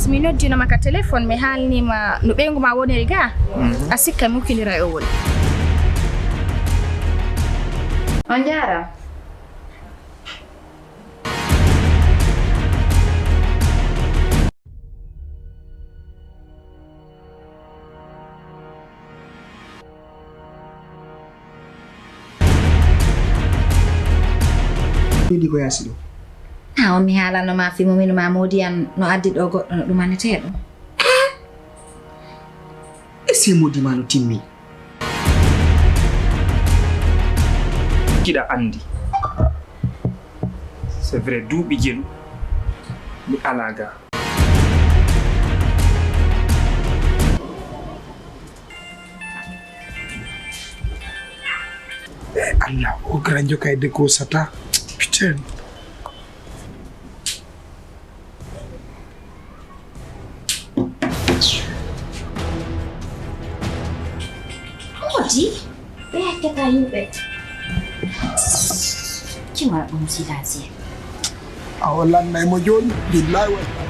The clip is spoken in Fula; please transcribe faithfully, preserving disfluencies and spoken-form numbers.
Mi noddino ma ka téléphone, mi haalnima no ɓeyngu ma woniri ga. Mhm. A sikka mi ukkindira e o woni. On jaaraama. Ɗiɗi ko yaasi ɗo. A on mi haalano ma fi mumino ma moodi an no addi ɗo goɗɗo no ɗumaneteɗo. E si moodi ma no timmi. Kiɗa andi. C'est vrai, duuɓi jelu mi ala ga. Eh, Allah, o granjo kay de ko sata. Putain. Moodi, ɓe accata yimɓe. Ci wala ɗum silasiya. A o lannay mo jooni, billahi wala.